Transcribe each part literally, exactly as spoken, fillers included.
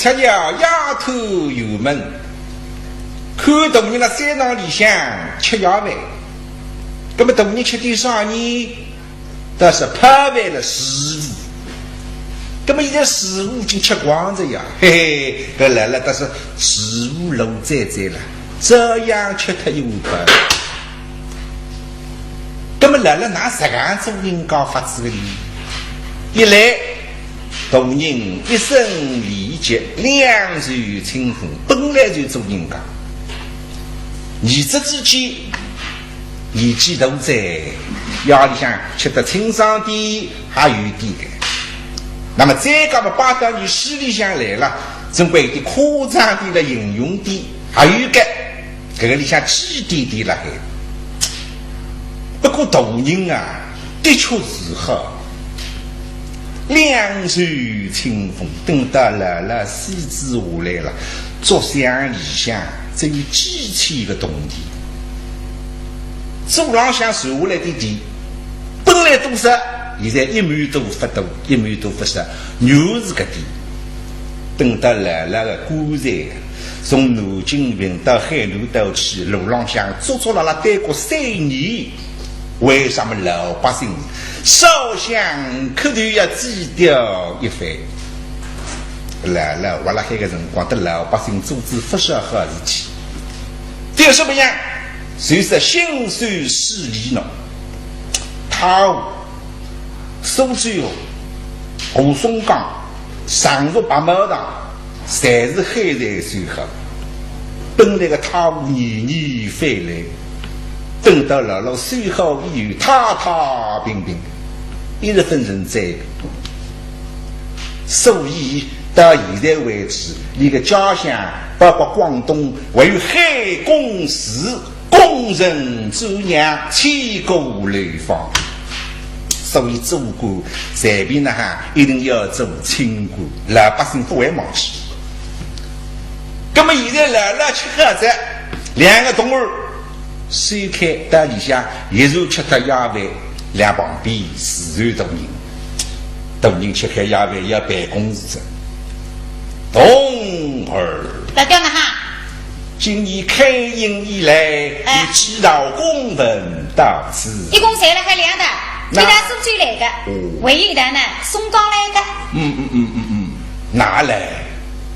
赤脚丫头油门，看大人辣山堂里向吃夜饭。那么大人吃点啥呢？倒是泡饭了豆腐。那么现在豆腐已经吃光了呀，嘿嘿，搿来了，但是豆腐落再再了，照样吃脱一碗泡饭。 那么辣辣㑚实梗做人家法子个呢？一来，大人一身礼节，两袖清风，本来就做人家。二则之间，年纪大哉，夜里向吃得清爽点，还有点个。那么再讲嘛，摆到伲书里向来了，总归有点夸张点了，形容点，还有个，搿个里向指点点辣海。 不过大人啊，的确是好。两袖清风，等到老老死仔下来了，竹箱里向只有几千个铜钿。祖浪向传下来的钿，本来多少，现在一毛都勿多，一毛都勿少，原是搿点。等到老老个棺材 从南京运到海南岛去，路浪向足足辣辣耽搁三年，为啥么老百姓烧香磕头要祭奠一番？老老活辣海个辰光，搭老百姓做仔勿少好事体。就啥么样？就是兴修水利喏，太湖 苏州河、吴淞江、常熟白毛塘，侪是海水修好。本来个太湖年年泛滥，等到老老修好以后，太太平平，一直勿曾人哉。所以到现在为止，伊个家乡，包括广东，还有海公祠， 功成之娘，千古流芳。所以做官，随便哪哈，一定要做清官，老百姓勿会忘记。那么现在老老吃好哉，两个童儿，收开到里向，一手吃脱夜饭，两旁边侍候大人。大人吃开夜饭要办公事哉。童儿，大家哪哈？ 今年开营以来，哎，你几道公文到此？一共侪辣海两道，那一道苏州来个，哦，还有一道呢，松江来个。嗯嗯嗯嗯嗯，拿来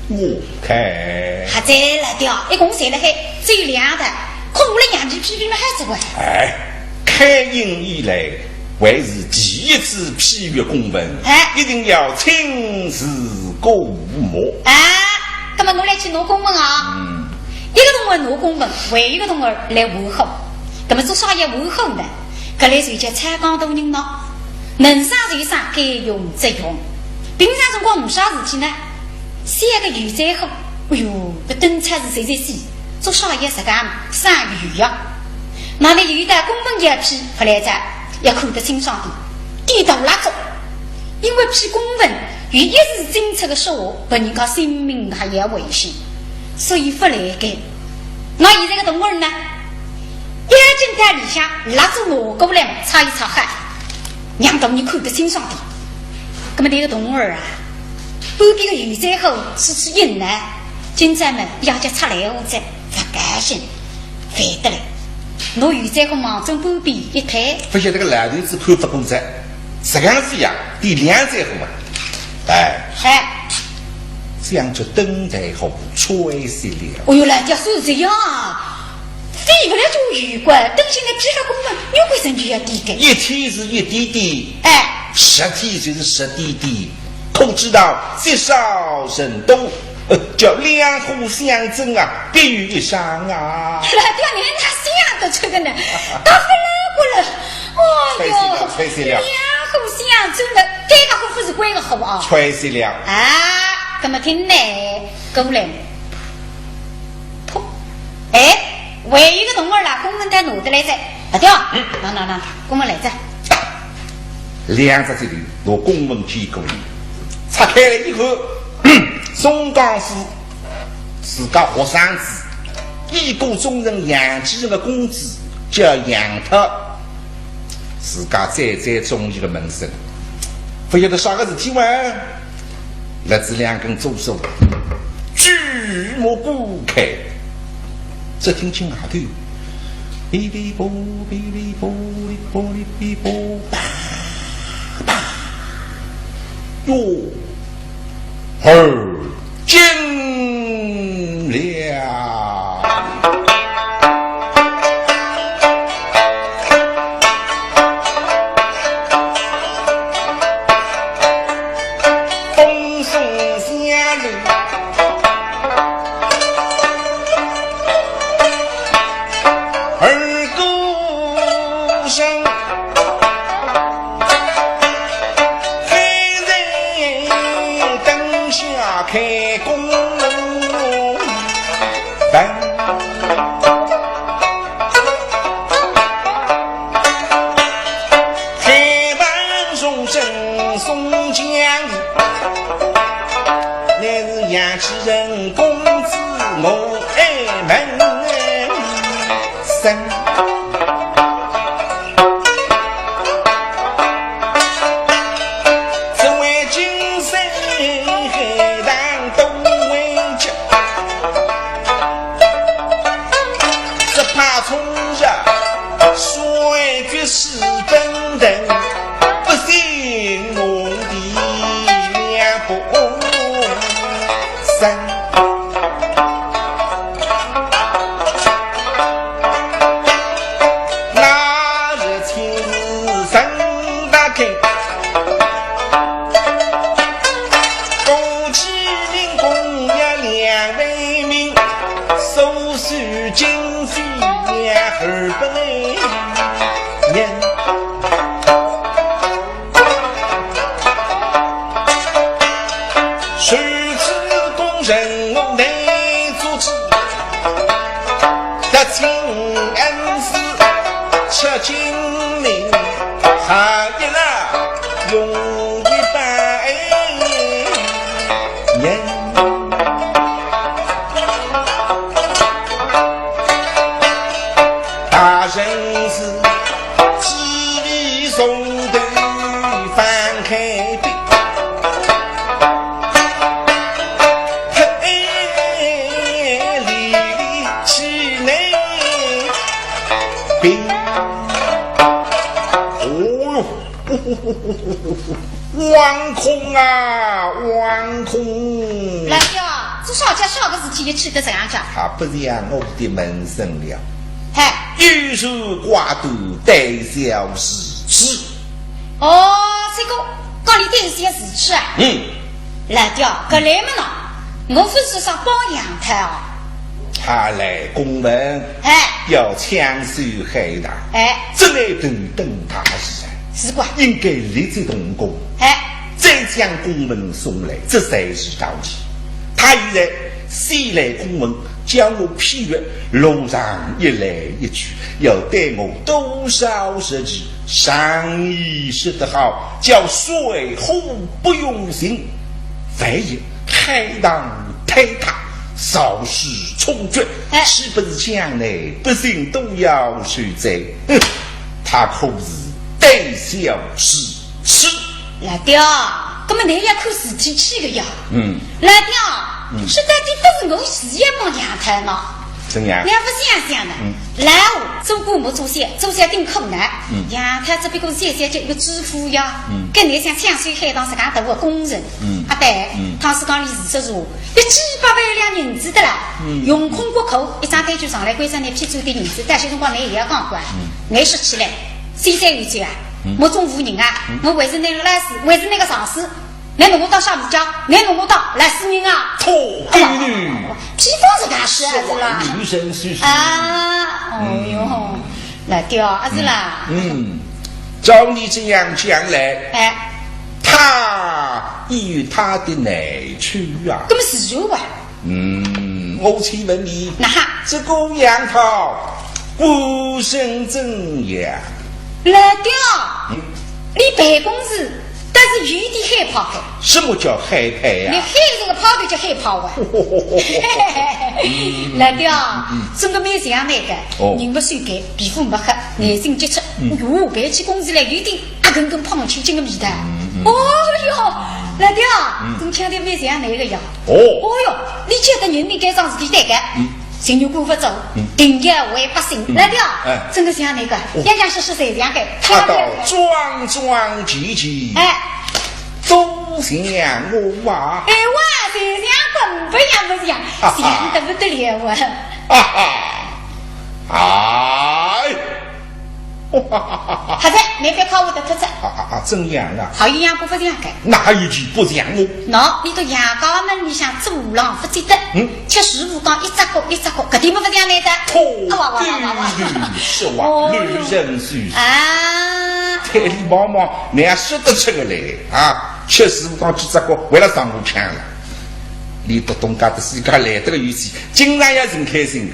我看。还在辣调，一共侪辣海，只有两道，空下来让伊批批嘛还是个。哎，开营以来，还是第一次批阅公文，哎，一定要亲自过目。啊，那么我来去拿公文啊。嗯。 一个童儿拿公文，还有一个童儿来问候。那么做啥要问候呢？搿来就叫参讲大人喏，能省则省，该用则用。平常辰光没啥事体呢，写个油菜花，哎哟，搿灯彩是谁谁谁，做啥要实梗省油呀？那么有一道公文要批，勿来哉，要看得清爽点，点大蜡烛，因为批公文有一字进出个说话，拨人家性命还要危险。 所以勿来个。那现在个童儿呢？一进到里向，蜡烛拿过来嘛，擦一擦汗，让大人看得清爽点。那么迭个童儿啊，半边个油菜花吹吹烟呢，今朝嘛要叫出来我才勿高兴，烦得来。拿油菜花望准半边一推，勿晓得个老头子看勿过哉，实梗子呀，点两菜花嘛。哎，嗨， 想着灯台火吹熄了。哦哟，老家说这样啊，飞不了就有关，等现在批了公文，又归身就要抵个。一天是一点点，哎，十天就是十点点，可知道积少成多，呃，叫两火相争啊，必有一伤啊。老爹，你哪想得出个呢？到不了过了，哦哟，吹熄了，吹熄了。两火相争的，这个火不是关个火啊？吹熄了。啊，那么听呢？ 过来。噗。哎，还有一个童儿啦，公文袋拿得来哉。啊，对啊，嗯，喏喏喏，公文来哉。两只手头拿公文接过来，拆开来一看，松江府自家学生子，已故中人杨继成个公子叫杨涛，自家最最中意个门生，勿晓得啥个事体哇？ 拿仔两根珠手，雨幕鼓开，只听见外头，噼里啪，噼里啪，哩啪哩噼啪，啪啪，哟，耳惊了。风声响了，耳鼓声，黑人灯下开工。 开门送人送将，乃是杨继盛公子我爱门生。 只为今生海棠多为佳，只怕冲着衰绝世本等，不幸弄得两不三。 那日清晨打开，恭喜民工呀两万名，手持经费呀二百来人。 谁知工人我难阻止，得请恩师吃金陵，还一了用一百年。 大人是紫薇送头翻开边，嘿，里里起内边。哦哟，惶恐啊，惶恐！老爹，这小姐啥个事体也气得这样讲？她不像我的门生了。 嗨，有事挂断，带笑是痴。哦，这个，讲你带笑是痴啊？嗯。老爹，搿来么呢？我勿是想帮杨太哦。他来公门，哎。要抢修海棠，哎。这来等等大事啊。是吧？应该立即动工。哎。再将公文送来，这才是道理。他现在先来公文， 叫我批阅路上一来一去，要对我多少日期，常言说得好，叫水火不容情。万一海棠坍塌，造势冲决，哎。岂不是将来百姓都要受灾？哼，他可是胆小如 是。老爹，搿么侬也看事体去个呀。嗯。老爹，嗯。说到底勿是我是要帮杨太嘛。怎样？侬勿想想呢？嗯。老虎做官没做小，做小顶苦难。嗯。杨太只不过是小小一个知府呀。嗯。搿侬想抢修海棠是介大个工程。嗯。啊对，嗯。倘使讲伊是说是，一几百万两银子的啦，嗯。用空国库，一张单据上来，关照侬批转点银子，但是辰光侬也要讲过啊。嗯。侬说起来， 三三有九啊，嗯。目中无人啊，嗯。我还是那个老师，我还是那个上司，侬弄我当啥物事？侬弄我当老师人啊？错，哎呀，狗女。批评自家是啊，是吧？女神是是。啊，哦哟，嗯。老爹啊，是啦。嗯，照你这样讲来，哎。他也有他的难处啊。搿么是有啊。 嗯，我请问你，哪哈？这个杨桃，官声怎样？老爹，嗯。你办公室倒是有点海派个。什么叫海派呀？侬喊这个派头叫海派啊。嗯。老爹，嗯，嗯。真个蛮像那个，哦。人勿修改，皮肤勿黑，眼睛急促，嗯。哟，办起公事来有点阿根跟胖秋千个味道。嗯，嗯。哦哟，老弟啊，嗯。今天的没像那个呀。哦。哦哟，你觉得人民该桩事体对个？嗯。情愿过勿做，嗯。定要为百姓。嗯。老弟啊，哎。真的像那个，哦。样样式式侪像个，他倒桩桩件件，哎。都像我啊。哎，我就像根本也不像，哈哈。像得不得了啊。哈哈。哎。 好哉，侬覅靠我的特色。啊，啊，啊，怎样啊？好一样不不像个。哪一句不像我？喏，你到杨家门里向走廊不记得。嗯。吃水果讲一只角一只角，搿点么不像侬的。哦，啊，哇，哇，哇，哇，哇。对，是哇，哦哟。女人是。啊。对，你妈妈，侬也说得出个来啊？吃水果讲几只角，为了上我抢了。你到东家的西家来得个有趣，经常要人开心的。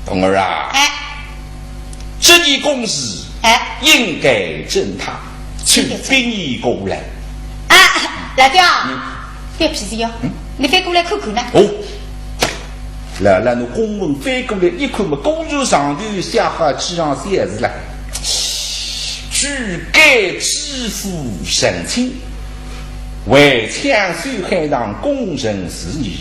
童儿啊。哎。 这件公事，哎。应该正大，请禀过来。啊，老弟啊，嗯。覅客气哟，嗯。侬翻过来看看呢。哦。老老拿公文翻过来一看嘛，公事上头写好几行小字了。据该知府陈清，为抢修海塘工程事宜，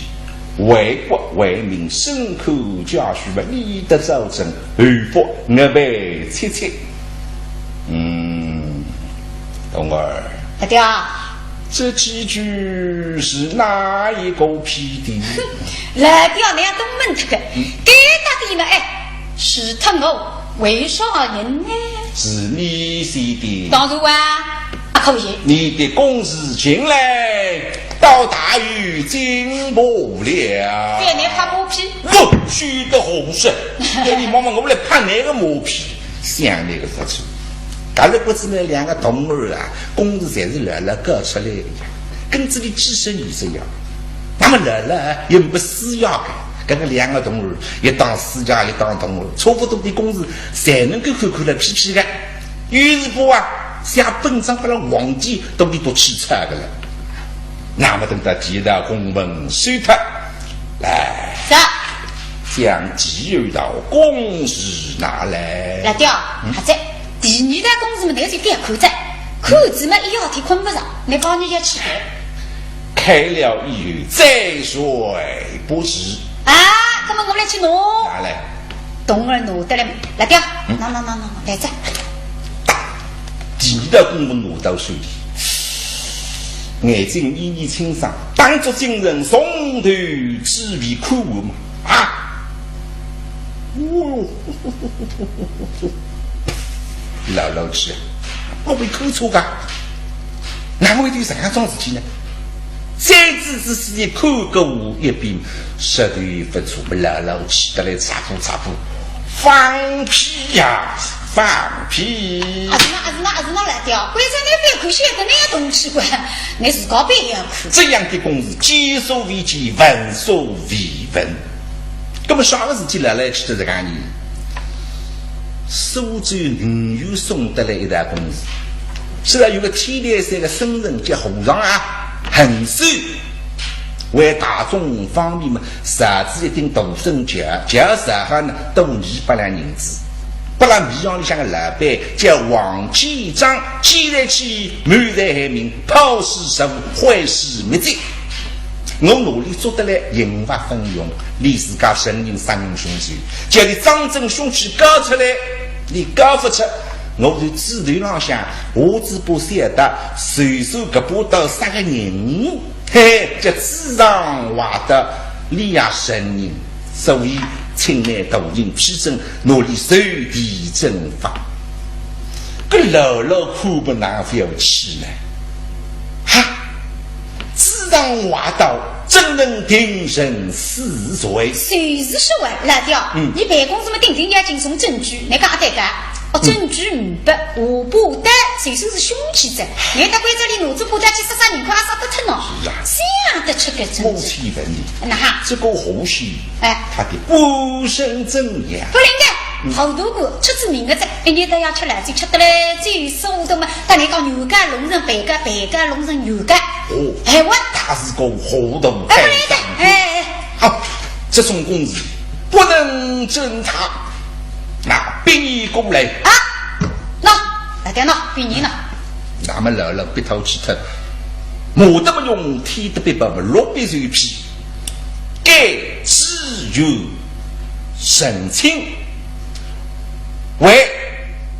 为国为民深刻嘉许，勿理得招政，后福我辈切切。嗯，童儿。老弟啊。这几句是哪一个批的？老弟啊，侬要懂问这个，嗯。该搭的呢，哎，是他我为啥人呢？是你写的。当然啊。 啊，可以。你的公事近来倒大有进步了。对，侬拍马屁。哦，说得好说，对，你妈妈，我来拍侬个马屁，想侬个不错。搿日不知呢，两个童儿啊，公事侪是老老搞出来的呀，跟自己几十年这样。那么老老也不需要的，搿个两个童儿，一当师爷，一当童儿，差不多的公事，侪能够看看来批批的。 有时不啊，写本章拨了皇帝都比读书差个了。那么等到提到公文收脱，来，是。将第二道公事拿来。老弟啊，嗯。还在，第二道公事嘛，那就覅看哉，看仔嘛，一夜天困不着，侬帮侬要去看。开了以后再睡不迟。啊，那么我来去拿。拿来。 童儿拿得来，老弟啊，嗯。拿，拿，拿，拿，拿，来哉。第二道公文拿到手里，眼睛眯眯清爽，当作精神从头至尾看完嘛。啊！哦哟，老老气啊，我没看错噶，哪会有这样桩事体呢？ 再仔仔细看过一遍，实在不错，老老气得来，擦呼擦呼，放屁呀，放屁！啊是那，啊是那，啊是那，老弟啊，关照侬覅看，晓得侬也懂气个，侬自家覅要看。这样的公事，见所未见，闻所未闻。那么啥个事体老老气得这个呢？ 苏州名医送得来一道公事，是啊，有个天台山个僧人叫和尚啊，很瘦，为大众方便嘛，造仔一顶大僧轿，轿造好呢，多二百两银子，拨了米行里向个老板叫王建章，建材企业满载海名，抛尸十五，毁尸灭迹。 我拿俚捉得来，刑罚分明，俚自家承认杀人凶手，叫俚张真凶器交出来，俚交勿出，我就指头浪向，下嘴巴晓得，随手搿把刀杀个人，嘿嘿，叫指上划刀，俚也承认，所以请倷大人批准，拿俚受提正法。搿老老看勿哪勿要气呢？哈！ 指上划刀，怎能定人死罪？就是说啊，老弟啊，嗯。倷办公事嘛顶顶要紧送证据，倷讲阿对个？哦，嗯。证据呒不，下把刀，就算是凶器哉，倷到关照俚拿仔把刀去杀杀人，看阿杀得脱喏。是啊。想得出个真是。我请问你，哪哈？这个和尚，哎。他的本身怎样？勿灵个，嗯。糊涂个，出仔名个哉，一日到夜吃老酒，吃得来醉馊馊个嘛， 搭倷讲，原告弄成被告，被告弄成原告。哦，哎，我他是个糊涂太上。哎，不来的，哎，哎。好，这种公事不能准他。那，禀过来。啊，喏，来点喏，禀倷喏。那么老老鼻头气脱，骂得勿用，踢得必白，落笔随批，该只有澄清。为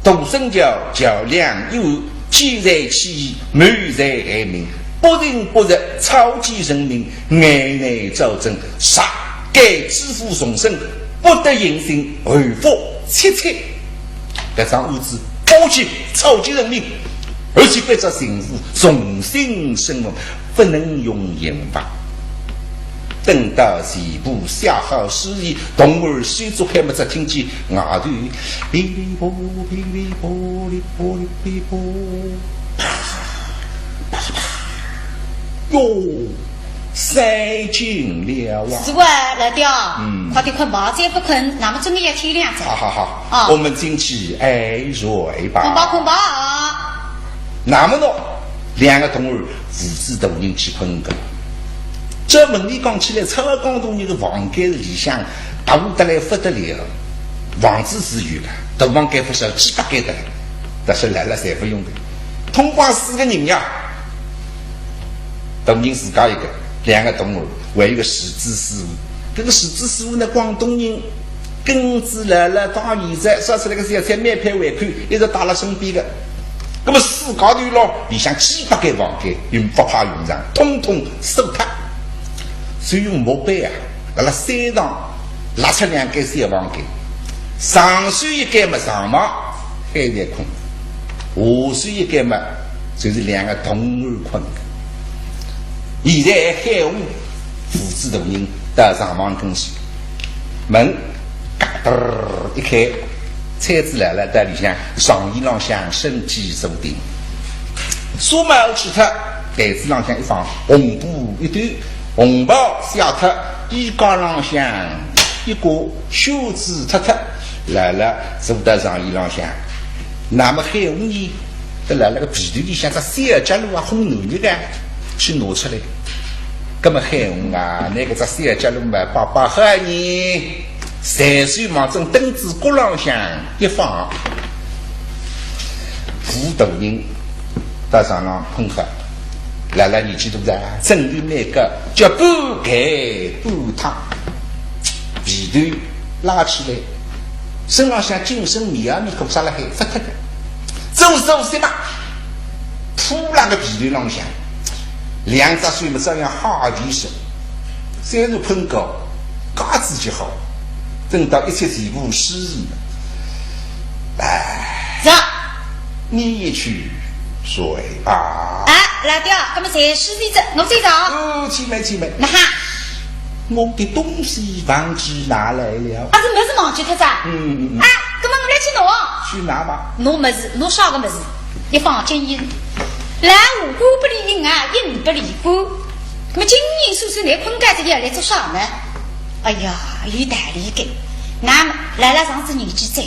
杜审教，教两有，奸贼起义，谋财害命，不仁不义，草菅人命，危难昭彰，杀该知府重审，不得行刑，后福七七。 搿桩案子不仅草菅人命，而且关照巡抚重新审问，不能用刑罚。等到全部写好书信，童儿手足还没只听见外头噼里啪噼里啪哩啪哩噼啪，啪啪啪，哟，三更了啊！是啊，老爹，嗯。快点困吧，再不困，那么真的要天亮了。好好好，啊。我们进去挨着吧。困吧，困吧。那么呢，两个童儿父子大人去困个。这门里讲起来，操江大人的房间里向大得来不得了，房子是有的，大房间不少，几百间的，但是来了侪不用的。通光四个人呀， 大人自家一个，两个童儿，还有一个世子师傅。搿个世子师傅呢，广东人，跟仔老老到现在，说出来个小菜蛮配胃口，一直带了身边个。那么四家头咯，里向几百间房间，用勿派用场，统统收脱。所以用木板啊，辣辣山上拉出两间小房间，上首一间么上房，海瑞困，下首一间么 就是两个童儿困。现在海洪父子大人到上房跟前，门嘎噔儿一开，搀仔老老到里向床沿浪向身体坐定。纱帽褪脱，台子浪向一放，红布一堆，红袍卸脱，衣架浪向一挂，袖子褪脱，老老坐到床沿浪向。那么海洪呢， 得来了个被头里向只小角落啊，烘暖热个，去拿出来。葛么海洪啊，拿搿只小角落嘛，摆摆好呢，随手望准凳子角浪向一放。父大人到床浪困好，老老年纪大哉，枕头蛮高，叫半盖半躺，被头拉起来，身浪向紧身棉袄面孔啥了海，勿脱个。 做做些嘛，铺辣个被头浪向，两只手么照样哈提手，虽然困觉，架子就好，等到一切全部舒适了。哎，是。你也去睡吧。哎，老爹，那么谁是你这，我最早。哦，去没去没。那哈。我的东西忘记拿来了。啊，是没事忘记脱噻。嗯，嗯，嗯。啊，那么我来去拿。 去拿吧。拿物事，拿啥个物事？一方金印。老虎官不理人啊，印不离官。那么金印叔叔，你困觉仔要来做啥呢？哎呀，有道理个。那么老老上仔年纪哉，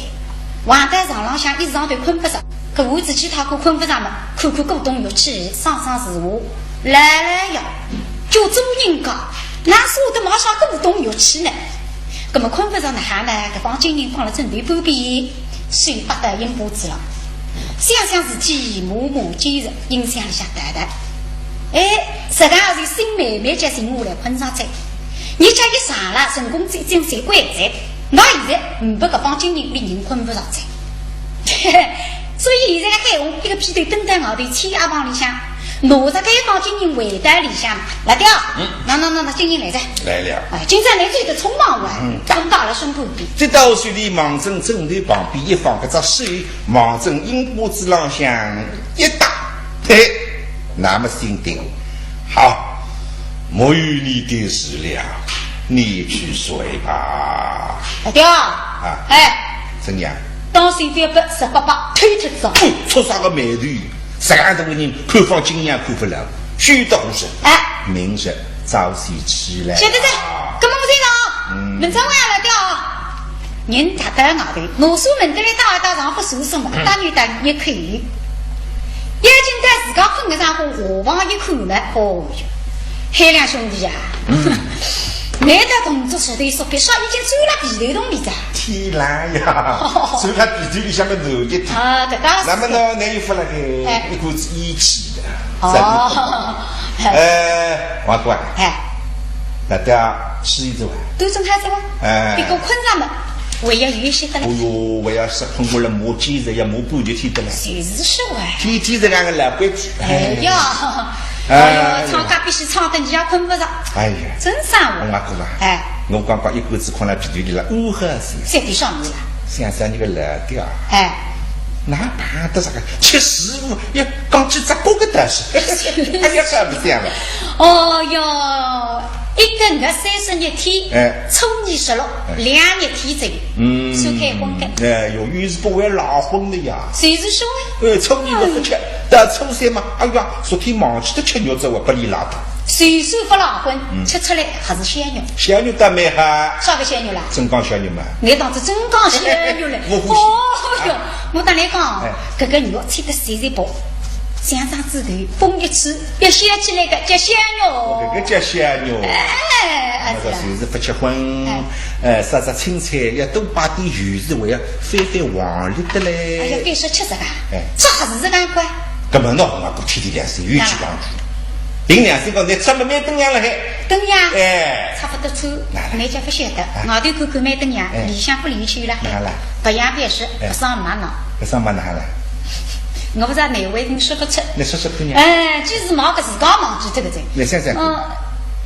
横到床浪向一直上头困勿着，搿我仔去他可困勿着嘛，看看古董玉器，赏赏字画。老老呀，叫做人家，哪舍得买啥古董玉器呢？ 那么困勿着哪哈呢？搿方金印放辣枕头旁边，手搭到印巴子浪，想想事体，摸摸肩着，音响里向弹弹。哎，实梗也是心慢慢叫醒我来困上哉。日脚一长了，成功最终才关哉，那现在呒不搿方金印，比人困勿着哉。所以现在个海洪一个屁股蹲到外头，千阿房里向，拿着搿一方金印回到里向，老爹，嗯。那那那那金印来哉。 来了。哎，今朝来走得匆忙哇，嗯。刚到了身旁边。这道水里望准枕头旁边一放，搿只手望准印巴子浪向一搭，嘿，那么心定。好，没有你的事了，你去睡吧。老爹，啊。哎，怎样？当心覅拨十八般偷脱走。哦，触啥个霉头？ 实梗大个人，看方金印也看勿牢，休得胡说。哎。明日早些起来。晓得哉，搿么我先走啊。嗯。明朝我也来调啊。人踏到外头，拿手门头里搭一搭，上不舒适嘛，嗯。搭你搭你一口。要紧到自家困个上火，下房一看嘛，哦哟，海亮兄弟啊，嗯。难得动作速度速，别说已经钻了被头洞里哉。天蓝呀，钻了被头里向个头一点。啊，搿倒是。那么呢，那又勿辣盖，哎。一股子义气的，哦。哎，王哥啊，哎，大家吃一只饭。都正开始了，哎，别个困着嘛，我也有一些的了。哎哟，我要是困过了，没精神，也没半日天的了。就是说啊。天天这样的老规矩。哎呀，哎，哎呦，唱歌必须唱得你也困不着。哎呀，真伤我。王哥啊，哎，我刚刚一口气困了皮头里了，五合适。这地上你了。想想你个老爹啊。哎。 哪怕得啥个吃师傅，也讲起这个个道理，哎呀，可不像了。哦哟，一个月三十日天，哎，初二十六，哎，两日天子，嗯，是开荤的。哎，由于是不会拉荤的呀。谁是说？哎，初二不吃，到初三嘛，哎呀，昨天忘记的吃肉，这我不理拉倒。谁说不拉荤？嗯，吃出来还是鲜肉。鲜肉倒蛮好。啥个鲜肉啦？镇江鲜肉嘛。我当是镇江鲜肉嘞。我欢喜。哦哟， 我搭侬讲，哎，搿个肉切得细细薄，像张纸头，风一吹，要削起来个叫鲜肉。哦，搿个叫鲜肉。哎，那个就是不吃荤，哎，哎，啥啥青菜要多摆点油脂，还要翻翻黄绿的嘞。哎呀，别说吃这个，哎，这还是这个乖。搿么喏，我不天天良心，有几讲究。凭良心讲，侬吃么蛮登样了嘿。登样？哎，差不多吃，哪能？侬就不晓得，哎，外头看看蛮登样，哎，里向不里去了。哪了？ 不要别说，哎，不上忙了。不上忙哪了？我不知道哪位人说不出。你说说看呢？哎，就是忙个自家忙，就这个人。你想想看。嗯，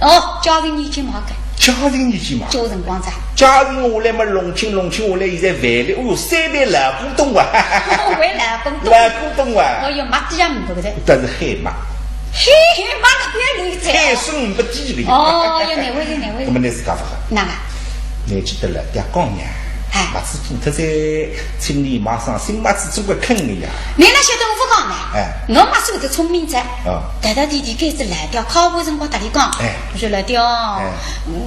哦，家庭年纪忙个。家庭年纪忙。交辰光在。家庭下来嘛，弄清弄清下来，现在万里，哦哟，三代老古董啊。为老古董。老古董啊。哦哟，没底也没个人。但是还没。嘿嘿，没了，不要理睬。还是没底个呀。哦哟，哪位人，哪位人？那么你自家不好。哪个？你记得了，要讲呀。 哎，袜子破脱哉，请侬马上新袜子做个坑里呀。侬哪晓得我勿讲呢？哎，我嘛算得聪明哉。啊，大大弟弟该是老爹考我辰光搭伊讲，哎，我说老爹哦，哎，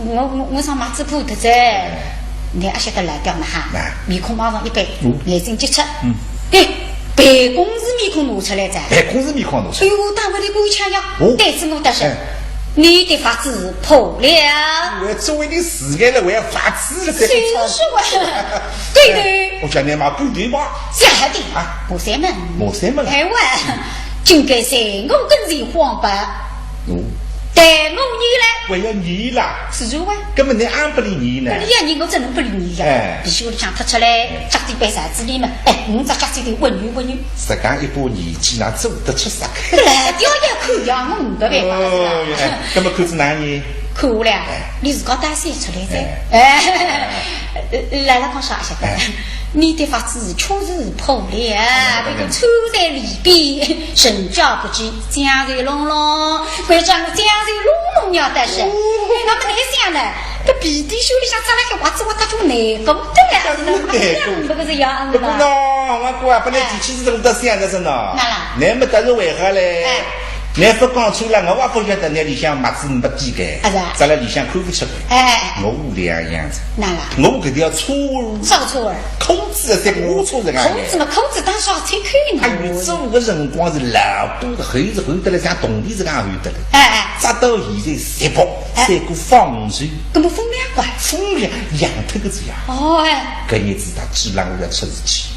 我我我双袜子破脱哉。哎，侬阿晓得老爹嘛哈，哎，面孔马上一板，嗯，眼睛急出，嗯，哎，办公室面孔拿出来哉。办公室面孔拿出来。哎哟，当我的官腔呀，哦，对着我搭说，哎， 你的袜子破了。我作为你自家了，我要袜子了，再不穿。就是我，对的。哎，我讲你妈不对吧？是的，啊，我三门。我三门了。哎喂，今个是我跟谁黄包？哦。对我你嘞？我要你啦。是啊喂。根本你俺不理你呢。不理啊你，我怎能不理你呀？哎。你说你想他出来，哎，家里摆啥子里嘛？哎，我们家家里的温柔温柔。 实梗一把年纪，哪做得出啥？搿老爹也看呀，我没办法。哦，哎，那么看仔哪里？看我了，哎，你自家带谁出来噻？哎，哎，来了，讲啥晓得？哎，你的袜子确实破了，哎，那个穿在里边，人家不知，江水隆隆，关照我江水隆隆呀，但是，哦，哎，那么你想呢？ 搿皮底袖里向扎了个袜子，我搭就难过得了，是的，哎，搿个是要安的。不过呢，我讲啊，本来提起是这个到想的是呢，哪啦？那么但是为何嘞？哎，你不讲出来，我也不晓得那里向袜子没底个，啊是啊，扎了里向看不出个。哎，哎，哎，我屋里啊样子，哪啦？我搿条车儿，啥车儿？裤子啊，这个我车这个。裤子嘛，裤子当时还穿口呢。哎，你走个辰光是老多的，厚是厚得来，像铜钿这个厚得来。哎，哎，扎到现在十八，哎，赛过方水。 搿么风凉快？风凉，凉透个子呀。哦，哎。搿日子他知道我要出事体，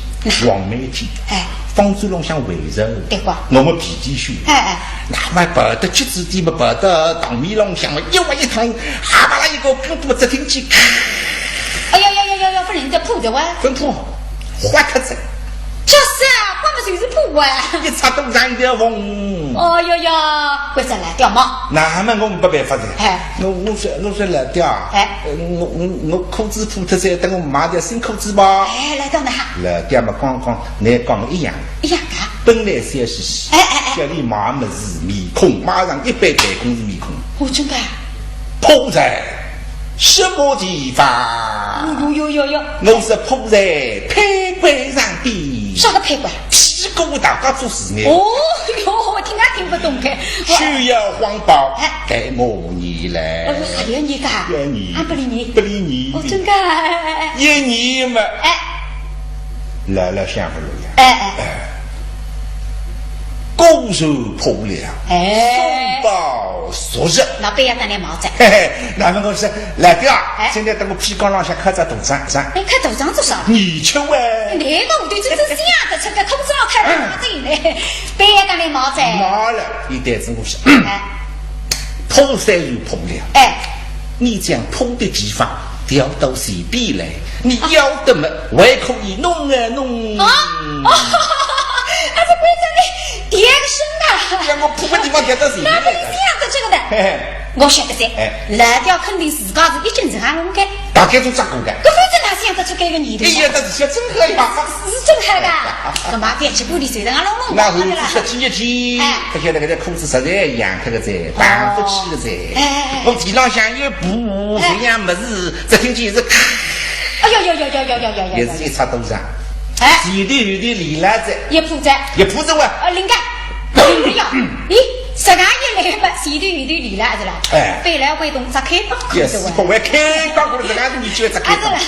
黄梅天，哎，方水浪向围着，对个，我们皮底袖，哎，哎，那么跑到橘子店嘛，跑到塘面浪向嘛，又一趟，哈巴拉一个跟头直挺起，哎呀呀呀呀呀，不能再铺的哇，分铺，花脱子。 就是啊，我们就是不管。一擦都染一条红。哦哟哟，为啥来掉毛？那么我没办法的。哎，我我说我说老爹啊，哎，我我我裤子破脱噻，等我买条新裤子吧。哎，来到哪？老爹嘛，刚刚你讲一样，一样的。本来笑嘻嘻，哎哎哎，叫你买么子面孔，马上一百倍公子面孔。我真的。 破在什么地方？哟哟哟哟，我是破在配官上的。啥个配官？屁股大家做事呢。哦哟，我听也听不懂的。需要黄包，哎，给我你来。哦，还要你的？要你。啊，不理你。不理你。哦，真的。要你嘛。哎。老老想不落呀。哎哎。哎。 果然破了，哎，送包昨日。老板要打你毛子。嘿嘿，那么我说，老爹啊，哎，现在等我屁股浪向刻只大章，章。哎，刻大章做啥？你去喂。那个我对这这这样的，这个空子上刻个啥子呢？板要打你毛子。毛了，你对着我说，哎，铺虽然铺了，哎，你将铺的地方调到前边来，你要得么，我还可以弄啊弄。啊？哦，还是关照你第二个声啊。让我铺个地方调到前边来。那不是这样的，这个的。嘿嘿。我晓得噻，哎。老表肯定自家是一径是行路的。大概都扎过的。搿反正哪想得出搿个念头呢？哎呀，那是真好呀。是真好的。搿么别去不理谁的，俺弄弄那回去说几日天，哎。不晓得搿条裤子实在痒脱个哉，打不起个哉。哎，哎，哎。我地浪向一铺，哎。这样么事，只听见是咔，哎呦呦呦呦呦呦呦呦呦。也是一塌糊涂。哎。前头有点裂了哉。一铺哉。一铺哉哇。呃，灵个，灵个呀。咦，实梗一来嘛，前头有点裂了是啦。哎。翻来回动，只开裆也是，是哇。不会开裆过来，实梗是你觉得只开裆。啊，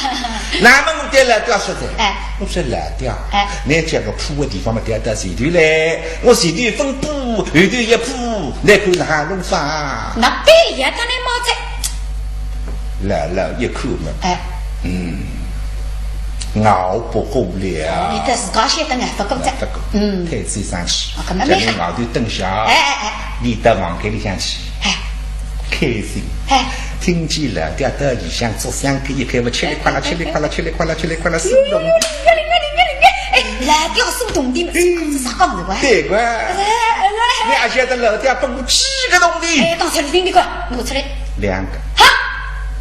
是啦。那么我对老表说哉，哎。我说老表，哎。你这个铺的地方嘛，调到前头来，我前头一铺，后头一铺，你看哪哈弄法？那对呀，当然没在。老老一看嘛，哎。嗯，熬不过了。你得自家晓得，熬不过哉。熬不过，嗯。太子生气，哦，搿么没叫你外头等歇，哎，哎，哎。你到房间里向去。哎。 开心。哎。听见老表到里向做相公一开，我吃里夸啦，哎，吃里夸啦，哎，吃里夸啦，吃里夸啦，四个铜钿。哎，老表送铜钿嘛，是啥讲的哇？对个。哎，哎，哎。你还晓得老表拨我几个铜钿？哎，刚才你听你讲，拿出来。两个。哈？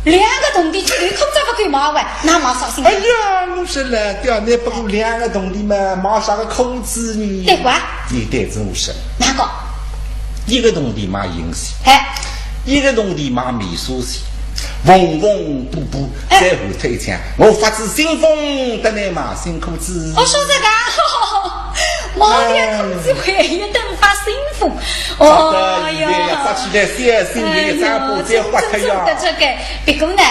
两个铜钿，就连裤子勿够买哇，那买啥新的？哎呀，我说老表，你拨我两个铜钿嘛，买啥个裤子呢？对个。你对着我说。哪个？ 一个铜钿买银线，哎。一个铜钿买棉纱线，缝缝补补，哎。再后头一枪，我发仔新疯，等你买新裤子。哦，说这个啊，买条裤子还要等发新疯。哎。哦呀。着得现在要着起来，新新的一张布再花脱呀。哎呦，真，真，真的这个，不过呢，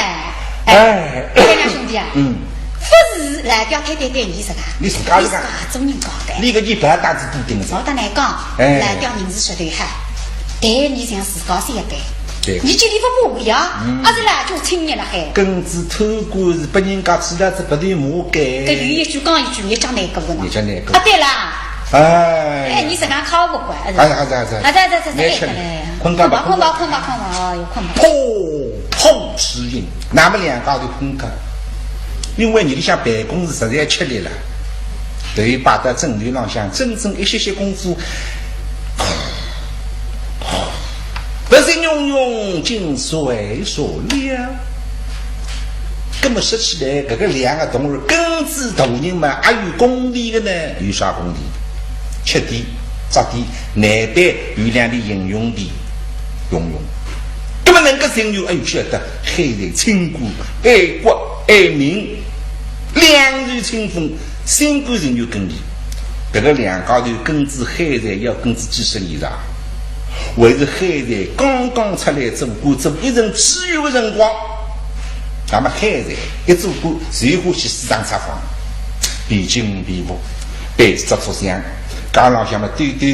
哎，哎。我讲兄弟啊，嗯。 勿是老表太太对你实梗，你自家实梗。你自家做人家的。你个一百担子补丁子。我搭倷讲，哎。老表人是实头好，待你像自家小辈。对。你这里勿不一样，嗯。还是老表亲热了海。跟仔贪官是拨人家知道是拨你骂该。搿有一句讲一句，越讲难过个呢。越讲难过。啊，对啦。哎。哎，你实梗靠我管，是吧？还是，还是，还是。啊，对，对，对，对，倷吃，哎，对，对。困觉吧，困吧，困吧，困吧，困吧，哎哟，困吧。砰，砰，是音。那么两家头困觉。 因为伲里向办公室实在吃力了，头摆到枕头浪向，整整一歇歇功夫，不是用用，竟睡着了。那么说起来，搿个两个铜钿跟仔大人嘛，还有功底的呢，有啥功底？吃点、着点，难得有两钿零用钿。 用用。那么能够成就，哎，晓得海瑞清官，爱国爱民，两袖清风，心甘情愿跟俚。搿个两家头跟仔海瑞要跟仔几十年了，还是海瑞刚刚出来做官，做一任知县的辰光，那么海瑞一做官，随后去四大仓房，被金被服，被着着香，街浪向么兜兜，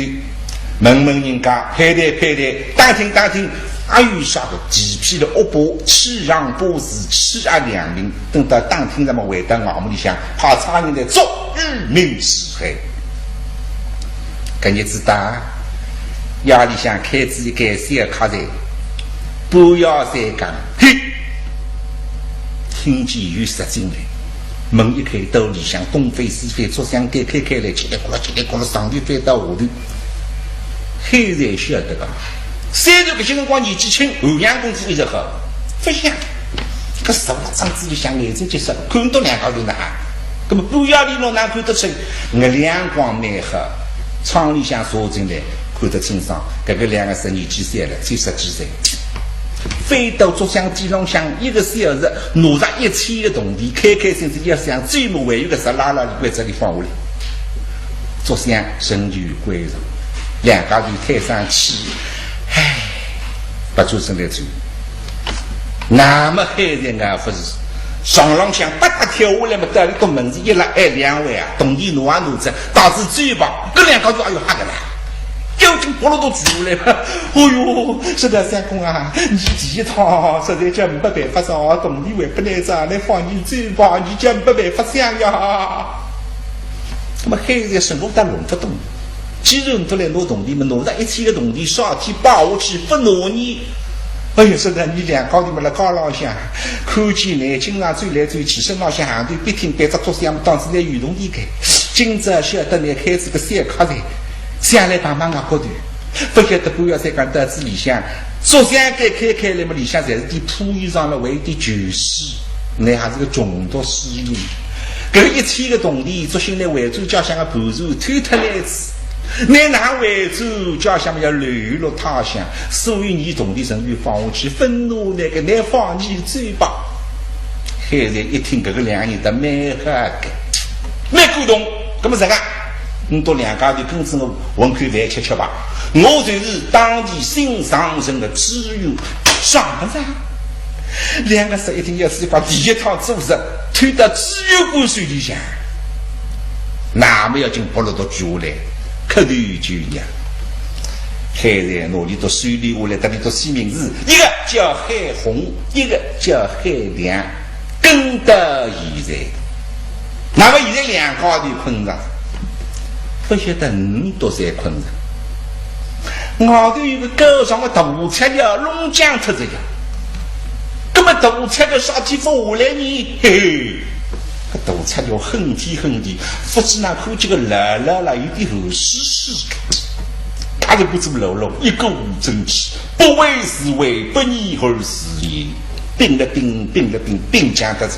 问问人家，配对配对，打听打听，还有啥个地痞的恶霸欺上霸市，欺压良民，等到打听了么回到衙门里向，派差人来捉，与民除害。搿日子到，夜里向开仔一间小客栈，半夜三更，嘿，听见有人进来，门一开，到里向东翻西翻，桌箱盖开开来，叽里咕噜叽里咕噜，上头翻到下头。 海瑞晓得个，虽然搿歇辰光年纪轻，涵养功夫一直好，勿像，搿手拉窗子里向眼睛结煞，看到两家头哪哈。那么半夜里侬哪看得出，月亮光蛮好，窗里向射进来，看得清爽，搿个两个人年纪小了，才十几岁。翻到桌箱底浪向一个小时，拿着一千个铜钿，开开心心要想，最末还有个十拉拉里关这里放下来。 桌箱仍旧关着，两家头推上去，唉，勿转身来走。那么海瑞啊，勿是，床浪向啪嗒跳下来么，到里头门子一拉，哎，两位啊，铜钿拿也拿着，带仔走吧。搿两家头，哎哟，吓得了，眼睛扑落都直下来了。哦哟，说道相公啊，你第一趟实在叫没办法，啥铜钿还拨倷着，倷放伲走吧，伲叫没办法相呀。 那么海瑞说我倒弄勿懂，既然勿来拿铜钿么，拿着一千个铜钿，啥体摆下去勿拿呢？哎呀，说道倷两家头么辣街浪向，看见倷经常走来走去，身浪向行头笔挺背只竹箱，当是倷有铜钿个。今朝晓得倷开仔个小客栈，想来碰碰额角头。勿晓得半夜三更到仔里向，竹箱盖开开来么，里向侪是点破衣裳了，还有点旧书，倷还是个穷读书人。搿一千个铜钿，作兴倷回转家乡个盘缠偷脱来仔。 倷哪回转家乡么要流落他乡，所以倷铜钿仍旧放下去，勿拿倷个，倷放倷走吧。海瑞一听搿个两个人倒蛮好个，蛮感动。搿么实梗，倷笃两家头跟仔我混口饭吃吃吧，我就是当地心上人个知县，上勿上？两个人一听要死快，第一趟做事，推到知县官手里向。 那么要紧拨俚笃救下来，磕头就要。海瑞拿俚笃手里下来，搭俚笃起名字，一个叫海洪，一个叫海亮，跟到现在。那么现在两家头困着，勿晓得倷笃侪困着。外头有个告状个大赤佬弄僵脱仔呀。 搿么大赤佬啥体勿下来呢？嘿嘿，搿大赤佬很天很地，勿知哪看见个老老啦，有点寒丝丝个。他是不知老老，一个无证据，不为是为，不义而是也。屏了屏，屏了屏，屏僵脱仔。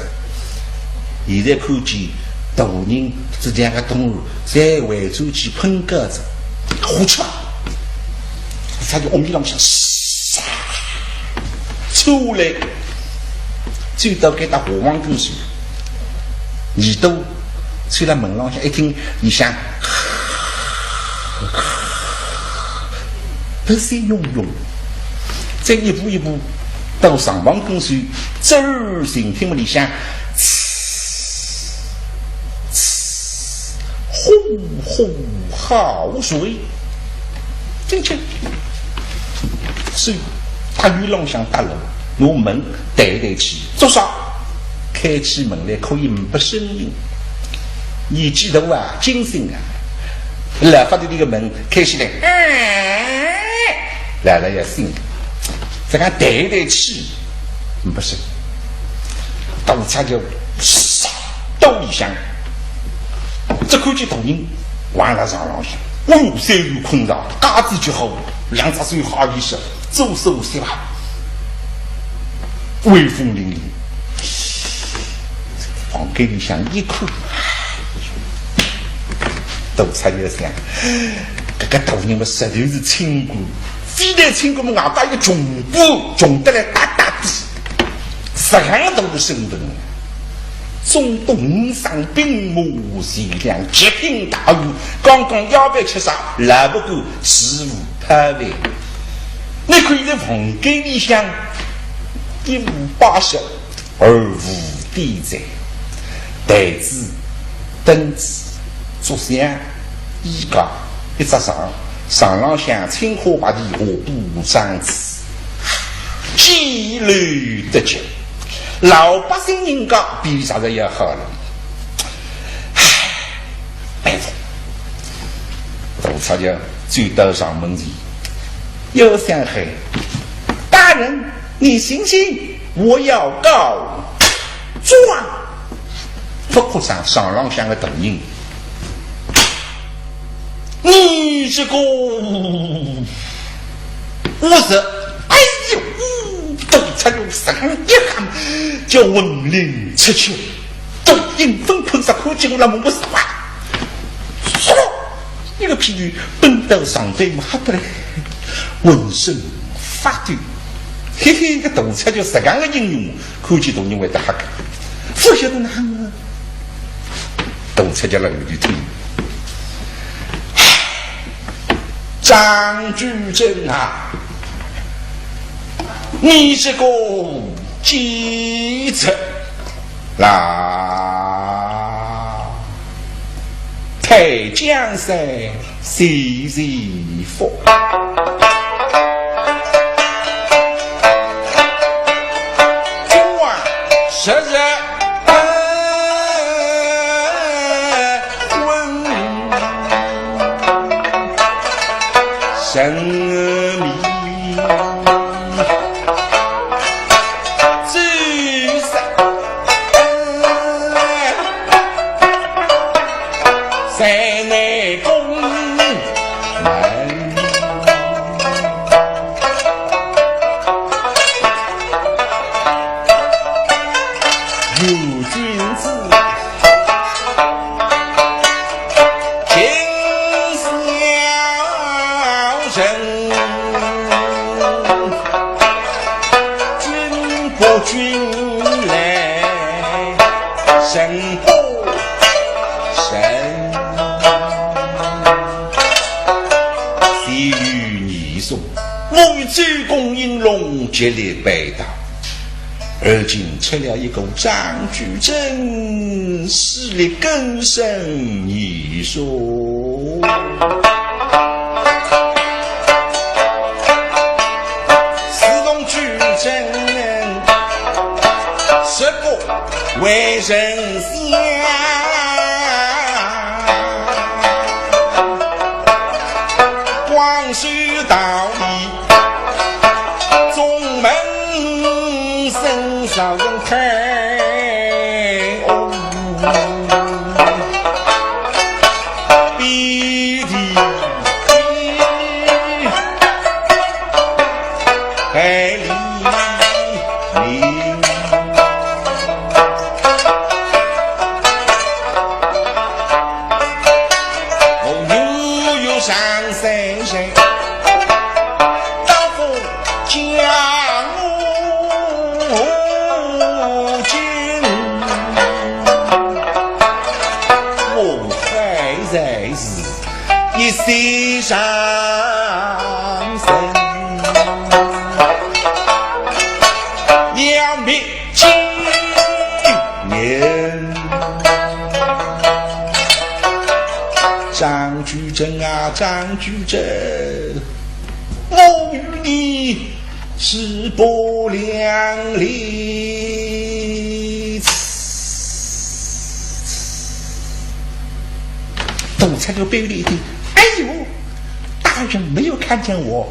现在看见大人这两个同事侪围转去困觉着，胡吃。 他就屋里浪向唰出来，走到搿搭河房跟前，耳朵凑辣门浪向一听，里向白雪融融，再一步一步到床房跟前，侧耳静听么里向，嗤嗤呼呼好睡。 进去。所以搭院浪向搭路，拿门弹弹起，做啥？开起门来可以呒不声音。年纪大啊，精神啊，老法头里个门开起来，哎，老老要醒，再讲弹弹起，呒不声音。大赤佬就杀到里向，只看见大人横辣床浪向。 哦哟，三个困着，架子就好，两只手哈里向，左手膝头，威风凛凛。房间里向一看，大赤佬想，搿个大人么实头是清官，非但清官么，外加一个穷官，穷得来搭搭底，实梗大个身份。 总督五省兵马钱粮，极品大员，刚刚夜饭吃啥，老不管事务讨饭。倷看现在房间里向一无摆设，二无点缀，台子、凳子、桌箱、衣架、一只床，床浪向青花白地花布帐子，简陋得极。 老百姓人家比啥个要好了。唉，哎，大赤佬走到床门前，又想喊：“大人，你醒醒，我要告状。”勿哭声，床浪向个大人 你这个，我是，哎呦，大赤佬身浪一寒，叫魂灵出窍，大人勿困着，看见我了，问我啥话。嗖，一个屁股奔到床边，吓得来，浑身发抖。嘿嘿，搿大赤佬实梗个英雄，看见大人会得吓个，勿晓得哪能。 大赤佬辣后头听。张居正啊，你这个奸贼啦，太江山谁人负？今晚十日 问神明。君不君来，臣不臣。先有严嵩，我与周公应龙极力陪打，而今出了一个张居正，势力更胜严嵩。 自从居正十国为丞相，光绪到底，宗门生少人开。 哦，比的海里里。哦，悠悠上山山，到府江湖间。我还在是 一息上升，要命几年。张居正啊，张居正，我与你势不两立。 躲在个背里的，哎呦，大人没有看见我，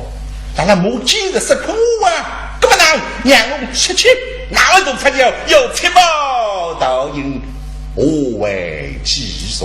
拿了木剑的石头啊，干嘛呢？让我出去，哪会躲出去？要吃饱倒饮，我为继续。